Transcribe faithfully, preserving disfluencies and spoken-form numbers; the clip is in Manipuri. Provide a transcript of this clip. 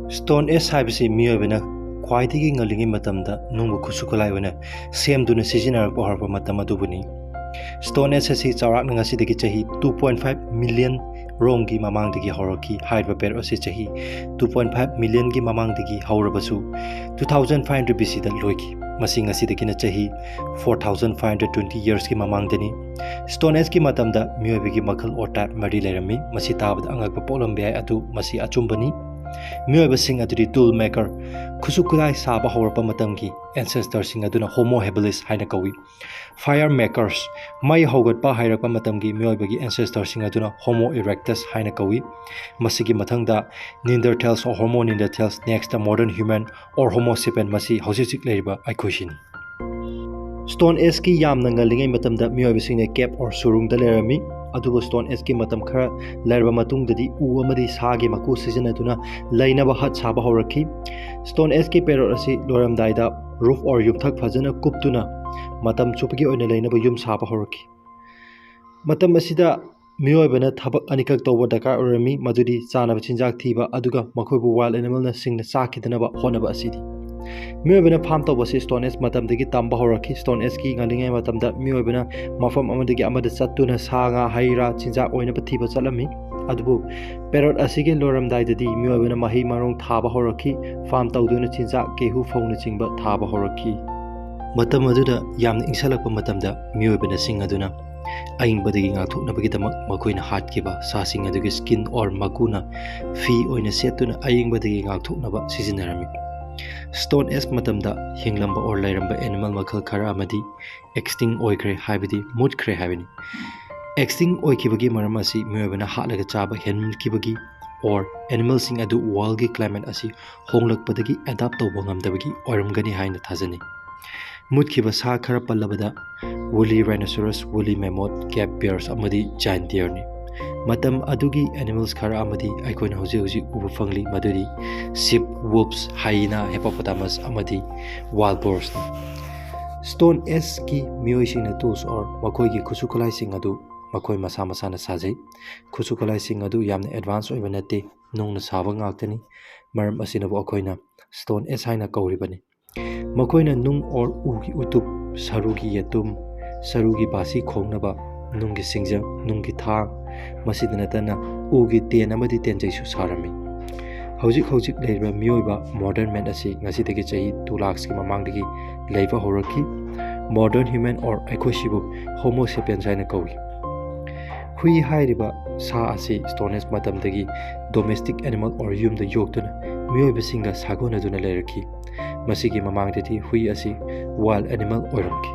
Stone Age ꯍꯥꯏꯕꯁꯤ ꯃꯤꯑꯣꯏꯕꯅ ꯈ꯭ꯋꯥꯏꯗꯒꯤ ꯉꯜꯂꯤꯉꯩ ꯃꯇꯝꯗ ꯅꯨꯡꯕꯨ ꯈꯨꯠꯁꯨ ꯈꯨꯠꯂꯥꯏ ꯑꯣꯏꯅ ꯁꯦꯝꯗꯨꯅ ꯁꯤꯖꯤꯟꯅꯔꯛꯄ ꯍꯧꯔꯛꯄ ꯃꯇꯝ ꯑꯗꯨꯕꯨꯅꯤ꯫ Stone Age ꯑꯁꯤ ꯆꯥꯎꯔꯥꯛꯅ ꯉꯁꯤꯗꯒꯤ ꯆꯍꯤ two point five million ꯔꯣꯝꯒꯤ ꯃꯃꯥꯡꯗꯒꯤ ꯍꯧꯔꯛꯈꯤ꯫ ꯍꯥꯏꯔꯤꯕ period ꯑꯁꯤ ꯆꯍꯤ two point five million ꯒꯤ ꯃꯃꯥꯡꯗꯒꯤ ꯍꯧꯔꯕꯁꯨ, two thousand five hundred B C ꯗ ꯂꯣꯏꯈꯤ꯫ ꯃꯁꯤ ꯉꯁꯤꯗꯒꯤꯅ ꯆꯍꯤ four thousand five hundred twenty years ꯀꯤ ꯃꯃꯥꯡꯗꯅꯤ꯫ Stone Age ꯀꯤ ꯃꯇꯝꯗ ꯃꯤꯑꯣꯏꯕꯒꯤ ꯃꯈꯜ or type ꯃꯔꯤ ꯂꯩꯔꯝꯃꯤ꯫ ꯃꯁꯤ ꯇꯥꯕꯗ ꯑꯉꯛꯄ ꯄꯣꯛꯂꯝꯕ ꯌꯥꯏ, ꯑꯗꯨ ꯃꯁꯤ ꯑꯆꯨꯝꯕꯅꯤ꯫ ꯃꯤꯑꯣꯏꯕꯁꯤꯡ ꯑꯗꯨꯗꯤ tool maker, ꯈꯨꯠꯁꯨ ꯈꯨꯠꯂꯥꯏ ꯁꯥꯕ ꯍꯧꯔꯛꯄ ꯃꯇꯝꯒꯤ ancestor ꯁꯤꯡ ꯑꯗꯨꯅ Homo habilis ꯍꯥꯏꯅ ꯀꯧꯏ꯫ Fire makers, ꯃꯩ ꯍꯧꯒꯠꯄ ꯍꯩꯔꯛꯄ ꯃꯇꯝꯒꯤ ꯃꯤꯑꯣꯏꯕꯒꯤ ancestor ꯁꯤꯡ ꯑꯗꯨꯅ Homo erectus ꯍꯥꯏꯅ ꯀꯧꯏ꯫ ꯃꯁꯤꯒꯤ ꯃꯊꯪꯗ Neanderthals or Homo neanderthals, next modern human or Homo sapien, ꯃꯁꯤ ꯍꯧꯖꯤꯛ ꯍꯧꯖꯤꯛ ꯂꯩꯔꯤꯕ ꯑꯩꯈꯣꯏꯁꯤꯅꯤ꯫ Stone Age ꯀꯤ ꯌꯥꯝꯅ ꯉꯜꯂꯤꯉꯩ ꯃꯇꯝꯗ ꯃꯤꯑꯣꯏꯕꯁꯤꯡꯅ cave or ꯁꯨꯔꯨꯡꯗ ꯂꯩꯔꯝꯃꯤ꯫ ꯑꯗꯨꯕꯨ Stone Age ꯀꯤ ꯃꯇꯝ ꯈꯔ ꯂꯩꯔꯕ ꯃꯇꯨꯡꯗꯗꯤ ꯎ ꯑꯃꯗꯤ ꯁꯥꯒꯤ ꯃꯀꯨ ꯁꯤꯖꯤꯟꯅꯗꯨꯅ ꯂꯩꯅꯕ hut ꯁꯥꯕ ꯍꯧꯔꯛꯈꯤ꯫ Stone Age ꯀꯤ period ꯑꯁꯤ ꯂꯣꯏꯔꯝꯗꯥꯏꯗ roof or ꯌꯨꯝꯊꯛ ꯐꯖꯅ ꯀꯨꯞꯇꯨꯅ ꯃꯇꯝ ꯆꯨꯞꯄꯒꯤ ꯑꯣꯏꯅ ꯂꯩꯅꯕ ꯌꯨꯝ ꯁꯥꯕ ꯍꯧꯔꯛꯈꯤ꯫ ꯃꯇꯝ ꯑꯁꯤꯗ ꯃꯤꯑꯣꯏꯕꯅ ꯊꯕꯛ ꯑꯅꯤꯈꯛ ꯇꯧꯕ ꯗꯔꯀꯥꯔ ꯑꯣꯏꯔꯝꯃꯤ, ꯃꯗꯨꯗꯤ ꯆꯥꯅꯕ ꯆꯤꯟꯖꯥꯛ ꯊꯤꯕ ꯑꯗꯨꯒ ꯃꯈꯣꯏꯕꯨ wild animal ꯅ ꯁꯤꯡꯅ ꯆꯥꯈꯤꯗꯅꯕ ꯍꯣꯠꯅꯕ ꯑꯁꯤꯅꯤ꯫ ꯃꯤꯑꯣꯏꯕꯅ farm ꯇꯧꯕ ꯑꯁꯤ Stone Age ꯃꯇꯝꯗꯒꯤ ꯇꯝꯕ ꯍꯧꯔꯛꯈꯤ꯫ Stone Age ꯀꯤ ꯉꯜꯂꯤꯉꯩ ꯃꯇꯝꯗ ꯃꯤꯑꯣꯏꯕꯅ ꯃꯐꯝ ꯑꯃꯗꯒꯤ ꯑꯃꯗ ꯆꯠꯇꯨꯅ ꯁꯥ ꯉꯥ ꯍꯩ ꯔꯥ ꯆꯤꯟꯖꯥꯛ ꯑꯣꯏꯅꯕ ꯊꯤꯕ ꯆꯠꯂꯝꯃꯤ꯫ ꯑꯗꯨꯕꯨ period ꯑꯁꯤꯒꯤ ꯂꯣꯏꯔꯝꯗꯥꯏꯗꯗꯤ ꯃꯤꯑꯣꯏꯕꯅ ꯃꯍꯩ ꯃꯔꯣꯡ ꯊꯥꯕ ꯍꯧꯔꯛꯈꯤ꯫ Farm ꯇꯧꯗꯨꯅ ꯆꯤꯟꯖꯥꯛ, ꯒꯦꯍꯨ, ꯐꯧꯅꯆꯤꯡꯕ ꯊꯥꯕ ꯍꯧꯔꯛꯈꯤ꯫ ꯃꯇꯝ ꯑꯗꯨꯗ ꯌꯥꯝꯅ ꯏꯪꯁꯜꯂꯛꯄ ꯃꯇꯝꯗ ꯃꯤꯑꯣꯏꯕꯅ ꯁꯤꯡ ꯑꯗꯨꯅ ꯑꯏꯪꯕꯗꯒꯤ ꯉꯥꯛꯊꯣꯛꯅꯕꯒꯤꯗꯃꯛ ꯃꯈꯣꯏꯅ ꯍꯥꯠꯈꯤꯕ ꯁꯥꯁꯤꯡ ꯑꯗꯨꯒꯤ skin or ꯃꯀꯨꯅ ꯐꯤ ꯑꯣꯏꯅ ꯁꯦꯠꯇꯨꯅ ꯑꯏꯪꯕꯗꯒꯤ ꯉꯥꯛꯊꯣꯛꯅꯕ ꯁꯤꯖꯤꯟꯅꯔꯝꯃꯤ꯫ Stone Age ꯃꯇꯝꯗ ꯍꯤꯡꯂꯝꯕ or ꯂꯩꯔꯝꯕ animal ꯃꯈꯜ ꯈꯔ ꯑꯃꯗꯤ extinct ꯑꯣꯏꯈ꯭ꯔꯦ, ꯍꯥꯏꯕꯗꯤ ꯃꯨꯠꯈ꯭ꯔꯦ ꯍꯥꯏꯕꯅꯤ꯫ Extinct ꯑꯣꯏꯈꯤꯕꯒꯤ ꯃꯔꯝ ꯑꯁꯤ ꯃꯤꯑꯣꯏꯕꯅ ꯍꯥꯠꯂꯒ ꯆꯥꯕ ꯍꯦꯟꯃꯟꯈꯤꯕꯒꯤ or animal ꯁꯤꯡ ꯑꯗꯨ world ꯒꯤ climate ꯑꯁꯤ ꯍꯣꯡꯂꯛꯄꯗꯒꯤ adapt ꯇꯧꯕ ꯉꯝꯗꯕꯒꯤ ꯑꯣꯏꯔꯝꯒꯅꯤ ꯍꯥꯏꯅ ꯊꯥꯖꯅꯩ꯫ ꯃꯨꯠꯈꯤꯕ ꯁꯥ ꯈꯔ ꯄꯜꯂꯕꯗ woolly rhinoceros, woolly mammoth, cave bears ꯑꯃꯗꯤ giant deer ꯅꯤ꯫ ꯃꯇꯝ ꯑꯗꯨꯒꯤ animals ꯈꯔ ꯑꯃꯗꯤ ꯑꯩꯈꯣꯏꯅ ꯍꯧꯖꯤꯛ ꯍꯧꯖꯤꯛ ꯎꯕ ꯐꯪꯂꯤ, ꯃꯗꯨꯗꯤ sheep, wolves, hyena, hippopotamus ꯑꯃꯗꯤ wild boars ꯅꯤ꯫ Stone Age ꯀꯤ ꯃꯤꯑꯣꯏꯁꯤꯡꯅ tools or ꯃꯈꯣꯏꯒꯤ ꯈꯨꯠꯁꯨ ꯈꯨꯠꯂꯥꯏꯁꯤꯡ ꯑꯗꯨ ꯃꯈꯣꯏ ꯃꯁꯥ ꯃꯁꯥꯅ ꯁꯥꯖꯩ꯫ ꯈꯨꯠꯁꯨ ꯈꯨꯠꯂꯥꯏꯁꯤꯡ ꯑꯗꯨ ꯌꯥꯝꯅ advance ꯑꯣꯏꯕ ꯅꯠꯇꯦ, ꯅꯨꯡꯅ ꯁꯥꯕ ꯉꯥꯛꯇꯅꯤ꯫ ꯃꯔꯝ ꯑꯁꯤꯅꯕꯨ ꯑꯩꯈꯣꯏꯅ Stone Age ꯍꯥꯏꯅ ꯀꯧꯔꯤꯕꯅꯤ꯫ ꯃꯈꯣꯏꯅ ꯅꯨꯡ or ꯎꯒꯤ ꯎꯇꯨꯞ, ꯁꯔꯨꯒꯤ ꯌꯦꯇꯨꯝ, ꯁꯔꯨꯒꯤ ꯕꯥꯁꯤ ꯈꯣꯡꯅꯕ, ꯅꯨꯡꯒꯤ ꯁꯤꯡꯖꯪ, ꯅꯨꯡꯒꯤ ꯊꯥꯡ, ꯃꯁꯤꯗ ꯅꯠꯇꯅ ꯎꯒꯤ ꯇꯦꯟ ꯑꯃꯗꯤ ꯇꯦꯟꯖꯩꯁꯨ ꯁꯥꯔꯝꯃꯤ꯫ ꯍꯧꯖꯤꯛ ꯍꯧꯖꯤꯛ ꯂꯩꯔꯤꯕ ꯃꯤꯑꯣꯏꯕ modern man ꯑꯁꯤ ꯉꯁꯤꯗꯒꯤ ꯆꯍꯤ two lakhs ꯀꯤ ꯃꯃꯥꯡꯗꯒꯤ ꯂꯩꯕ ꯍꯧꯔꯛꯈꯤ꯫ Modern human or ꯑꯩꯈꯣꯏꯁꯤꯕꯨ Homo sapiens ꯍꯥꯏꯅ ꯀꯧꯏ꯫ ꯍꯨꯏ ꯍꯥꯏꯔꯤꯕ ꯁꯥ ꯑꯁꯤ Stone Age ꯃꯇꯝꯗꯒꯤ domestic animal or ꯌꯨꯝꯗ ꯌꯣꯛꯇꯨꯅ ꯃꯤꯑꯣꯏꯕꯁꯤꯡꯒ ꯁꯥꯒꯣꯟꯅꯗꯨꯅ ꯂꯩꯔꯛꯈꯤ꯫ ꯃꯁꯤꯒꯤ ꯃꯃꯥꯡꯗꯗꯤ ꯍꯨꯏ ꯑꯁꯤ wild animal ꯑꯣꯏꯔꯝꯈꯤ꯫